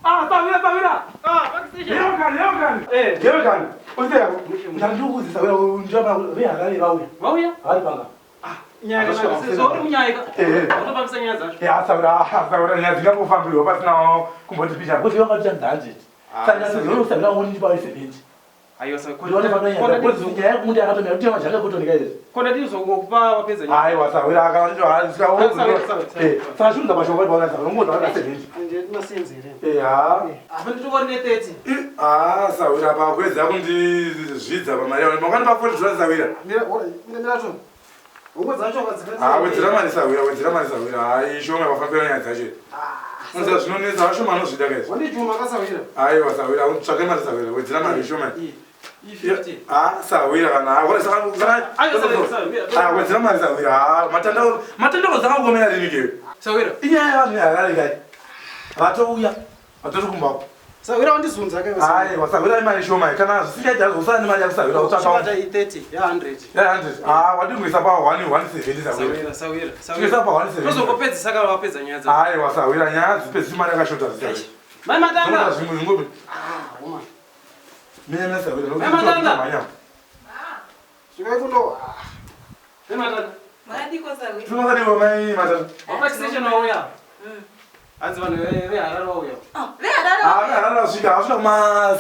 Ah, sahwira, sahwira. Ah, pakistation. Leo kani, leo kani. Eh. Leo kani. Usiya. Ndandikukudzisa wena ndiyapa veHarare vauya. Vauya? Vari panga. Nyaya Akasvika kana makuseni. so uri munyaya ka. Eh. Unofambisa nyaya dzacho. Ya sahwira, sahwira nyaya dzingangofambirwa pasina kumboti picha. Kuti vanga ticha 100. Saka sezvo sahwira ngoti ndipa 70. Aiwa saka Ndione pano nyaya. Kuti nyaya yekuti yakatomira kuti majanga kutonika izvi. Kona tizokupa wapedza nyaya. Aiwa sahwira akati Sawa, sawa, sawa. Eh, saka shunza pasho kwa bwana sahwira ngoda kana 70. Masenzi here? Eh, ha. Apa nditori ne 30. Ah, sahwira pakwedza kundizvidza pamari yawo. Mangwana pa 40 dollars sahwira. Mira, mira, mira to. Homwe dzacho Ah, wedzera mari sahwira, wedzera mari sahwira. Hayi, shoma pafambira nyaya dzacho. Unza zvinonetsa vashoma anozvida kaizvi. Wandijuma akasahwira. Aiwa sahwira, utsvake mari sahwira, wedzera mari shoma. I 50. Ah, sahwira kana. Ah, wala saka saka. Aiwa sahwira, sahwira. Ah, wedzera mari sahwira. Ah, matanda matanda zakakuomera rini kewe. Sahwira. Inyaya yevanhu veHarare kai. Vatouya, vatori kumba. Sahwira wandizunza kai. Aiwa sahwira imari shoma. Kana zvisingaiti hazvo usana nemari yako sahwira utsvaka. Chibata i 30 ya 100. Ya 100. Ah, wadingwisa pa 1 170 sahwira. Sahwira, sahwira. Chingisa pa 170. Tozongopedzisa kana wapedza nyaya dzacho. Aiwa sahwira nyaya dzipedzi mari yakashota zisahwira. Mai Matanga. Zvinoda zvimwe zvingopi. Ah, woman. Mina mina sahwira. Mai Matanda. Svikai kuno. Mai Matanda. Makadiko sahwira. Tinokadiwa mai Matanda. Wapakistation wauya. Hanzi vanhu veHarare vauya. Oh, veHarare. Ah, veHarare vasvika, vasvika kuma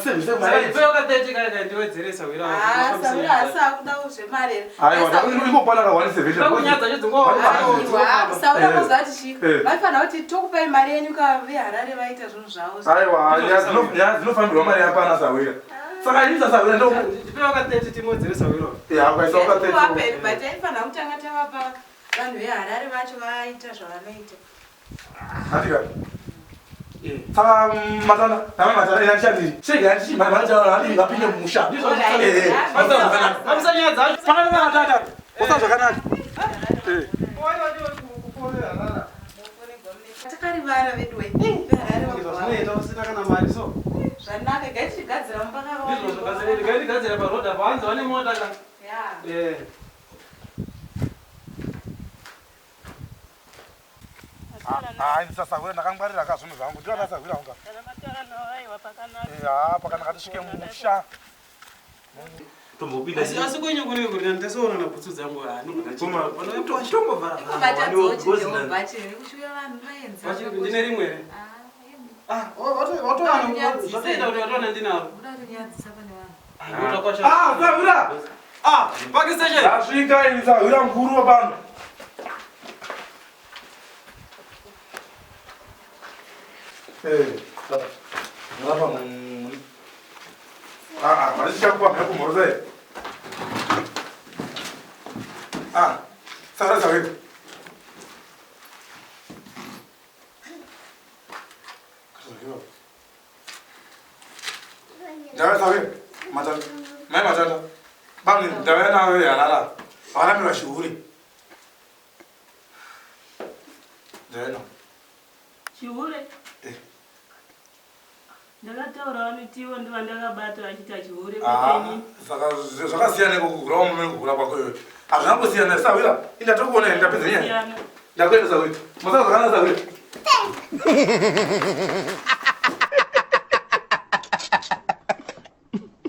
7 7 kuma 8. Ndipewo ka 30 kai kai ndiwedzere sahwira. Ah, sahwira asi akuda zvemari here. Aiwa, ingokwana ka 170. Kunyaya dzacho dzingo. Aiwa, sahwira Eh. moziva kuti chii? Eh. Vaifanira kuti tokupai mari yenyu ka veHarare vaita zvinhu zvavo. Aiwa, nyaya dzinofambirwa mari yapana sahwira. Saka ini sasahwira ndo Ndipewo ka 30 timwedzere sahwira. ya ukaisa ka 30. Tikuvape, but taifanira kutanga tavapa vanhu veHarare vacho vaita zvavanoita. Andika. Eh. Saka Matanda, namai Matanda ina ndichandiri. Chega ndichi mai Matanda handi vapinde mumusha. Alright. Eh, eh. Pasina zvakanaka. Fambisa nyaya dzacho. Pakanaka tata. Pasina zvakanaka. Eh. Takarivara vedu we. VeHarare vabva. Zvinoita usina kana mari so. Zvanaka, gaitigadzira mumba Ndizvo gaitigadzira paroad apo hanzi vane mota ka. Yeah. Eh. Ah, ndisasahwira ndakangwarira ka zvinhu zvangu. Ndiyo ndasahwira unga. Kana mataura nawo aiwa pakanaka. Eh, ah, pakanaka tisvike mumusha. Tombopinda Asi asi kwenyu kune kuri ndasoona na bhutsu dzangu hani. Tombovhara. Iko matadzochi ndewobhachi nekuchiuya vanhu vaenza. Ndine rimwe here? Ah, Ah, Watowana. zvatoita kuti watoona ndinaro. muda kutonyadzisa pane vanhu. Utakwasha. Ah, sahwira. Ah, pakistation. Ndasvika ini sahwira mukuru wapano. Eh, ngapa Ah, ah, mari chichakupa mhepo mhorosa here. Ah, sahwira sahwira. Ndauya sahwira. Matanda. Mai Matanda. Bamni ndauya nawe Harare. Vakarambirwa chihure. Ndauya nawo. Chihure. Eh. Ndakataura vanitiwo ndiva ndakabata vachiita chihure Ah, kwete saka zvakasiyana iko kugura wamurume nekugura kwako iwe. Hazvina kusiyana sahwira. Indatokuona ini ndapedza nyaya. siyana. Ndakuenda sahwira. Masaka zvakanaka sahwira.